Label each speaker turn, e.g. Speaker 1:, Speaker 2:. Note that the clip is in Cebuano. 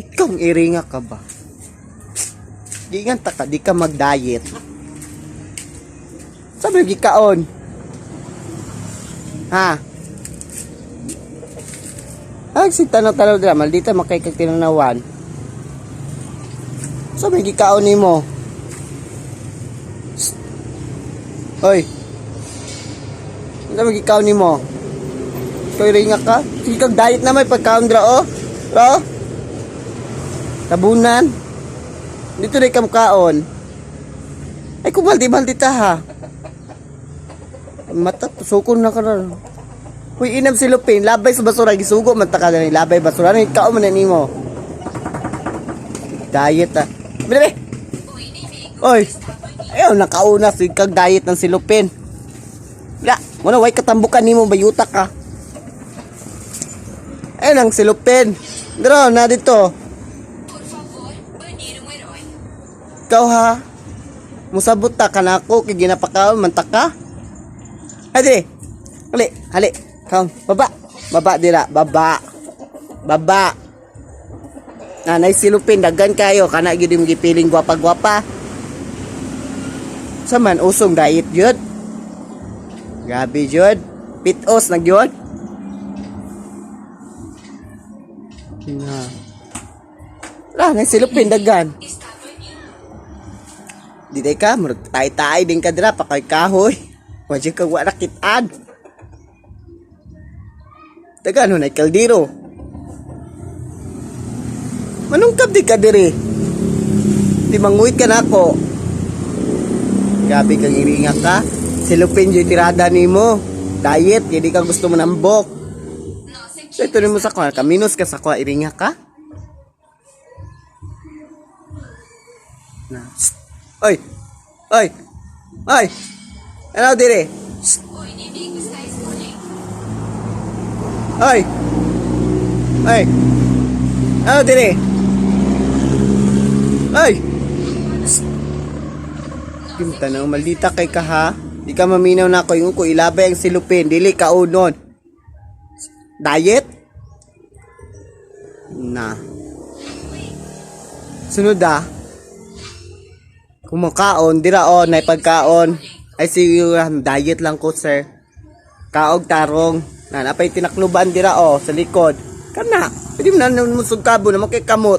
Speaker 1: Ikaw ang iringa ka ba? Giingan ta ka, di ka mag-diet. Sabi gikaon. Ha? Ay, si tanaw-tanaw dira, maldita makay kag tinanawan. Sabi gikaon nimo. Psst. Oy. Ano gikaon nimo? Ikaw iringa ka? Sige kag diet na may pagkaon dira oh. Ra oh. Tabunan. Dito na ikam kaon. Ay, kung baldi-baldi ta ha. Mata, tusukon na ka na. Uy, inam si Lupin, labay sa basura, gisugo man ta ka na labay basura, ano kaon man na nimo. Diet ah. Bili, oy! Ayaw, nakauna si kag diet ng si Lupin. Wala, wala, way katambukan nimo bayuta ka. Ayun ang si Lupin. Dro, na dito.
Speaker 2: Por favor, banir herói.
Speaker 1: Ikaw ha. Musabot ta kanako kay ginapakaon man ta ka. Ay dire. Hali, hali. Kaon, baba. Baba dira, baba. Baba. Nanay silupin daghan kayo kana gyud imong gipiling gwapa-gwapa. Sa man usong diet gyud. Grabe jud. Pitos na gyud. Na. Lah, nay silupin daghan.
Speaker 2: Está banido.
Speaker 1: Di day ka, murag tay-tay din ka dira, pakay kahoy. Wajik ka wala kitaan. Taga ano na kaldero. Manungkab di ka diri. Di manguit ka na ako. Grabe kang iringa ka. Silupin yung tirada nimo. Diet, hindi ka gusto mo nambok.
Speaker 2: Nossa
Speaker 1: So
Speaker 2: equipe
Speaker 1: ito nimo sa kuha, kaminos ka sa kuha, iringa ka. Na. Shh. Oy! Oy! Oy! Ano dire? Shh.
Speaker 2: O inimigo está escolhendo.
Speaker 1: Oy! Oy! Ano dire? Oy! Shh. Kim tanaw, maldita kay ka ha. Di ka maminaw na ako yung ko ilabay ang silupin, dili ka unon. Diet? Na. Sunod ah. Kumakaon, dira on, nay pagkaon. Ay sige, diet lang ko, sir. Kaog tarong. Na napay tinakluban dira oh sa likod. Kana, pwede mo na musog kabo na mo kay kamot.